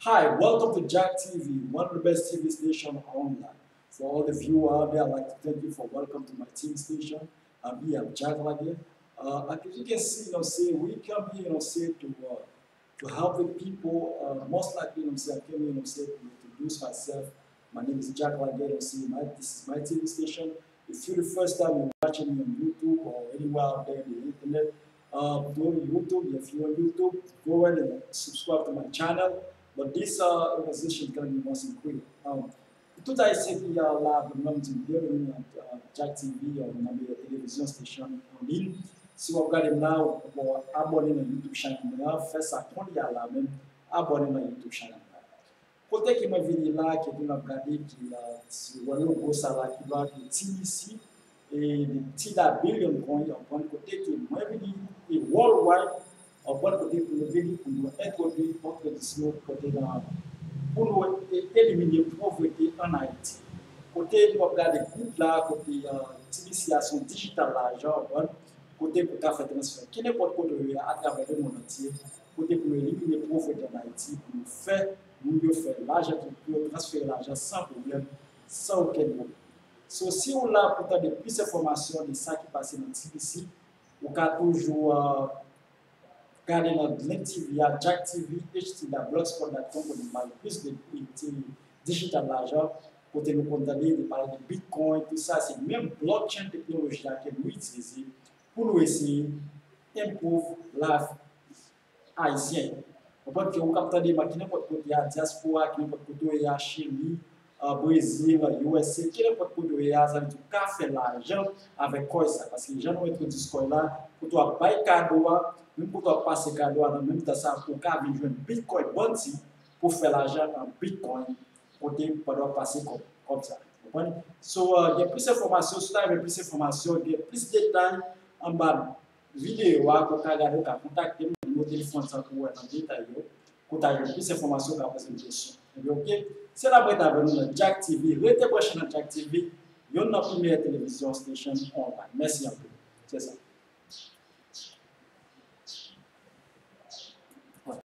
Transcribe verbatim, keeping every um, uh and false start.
Hi, welcome to Jack T V, one of the best T V station online. For all the viewer out there, I'd like to thank you for welcome to my T V station. I'm here, I'm Jack Lage. Uh, as you can see, you know, say we come here, you know, say to uh, to help the people. Uh, most likely, you know, say I came here, you know, say to introduce myself. My name is Jack Lage, you know, say my, this is my T V station. If you're the first time you're watching me on YouTube or anywhere out there in the internet, uh, go to YouTube. If you're on YouTube, go ahead and subscribe to my channel. But this uh, organization is going to be mostly free. Um, Pou tout Ayisyen ki la avè m nan, m di byenveni nan uh, Jack T V, uh, nan meyè televizyon station an liy. Si w ap gade m la, ou poko abòne nan YouTube channel mwen an, fè sa kounye a la menm, abòne nan YouTube channel mwen an. Kote ke mwen vini la, ke nou ap gade, ki uh, si w wè logo sa la ki la, ki T B C, e de Tida Billion Coin, yon konn kote ke mwen vini e worldwide, yon konn kote pou nou vini pou nou entwodui, entwodui nou kote nan pou nou e- elimine povrete ann Ayiti. Kote nou ap gade goud la, kote uh, T B C a se yon digital lajan, yon konn kote pou ka fè transfè. Ki nenpòt kote ou ye atravè lemonn antye, kote pou nou elimine povrete ann Ayiti, pou nou fè moun yo fè lajan, pou yo transfere lajan san pwoblèm, san okenn pwoblèm. So, si ou la pou tande plis enfòmasyon de sa ki pase nan T B C, ou ka toujou uh, gade nan Link T V a, Jack T V, H T W, blogspot dot com, kote nou pale plis de, de digital lajan, kote nou konn tande de pale de Bitcoin, tout sa, se menm blockchain teknoloji a ke nou itilize pou nou eseye improve life ayisyen. Konprann ke ou k ap tande m ki nenpòt kote a, dyaspora, ki nenpòt kote ou ye a, Chili, uh, Brezil, U S A, ki nenpòt kote ou ye a, sa vle di ou ka fè lajan avèk kòy sa. Paske jan nou entwodui kòy la, kote w ap bay kado a, menm kote w ap pase kado a, nan menm tan sa, ou ka vin jwenn Bitcoin Bounty pou fè lajan an Bitcoin, kote pandan w ap pase kòb, kòb sa. Konprann? So, uh, gen plis enfòmasyon, si w ta renmen plis enfòmasyon, gen plis detay anba videyo a, pou w ka gade, ou ka kontakte m, nimewo telefòn sa pou w wè nan detay yo. Pou ta jwenn plis enfòmasyon, ka poze m kesyon. Ebyen, oke. Se la mwen t avè nou nan Jack T V. Rete branche nan Jack T V, youn nan premye televizyon station online. Mèsi anpil. Se sa.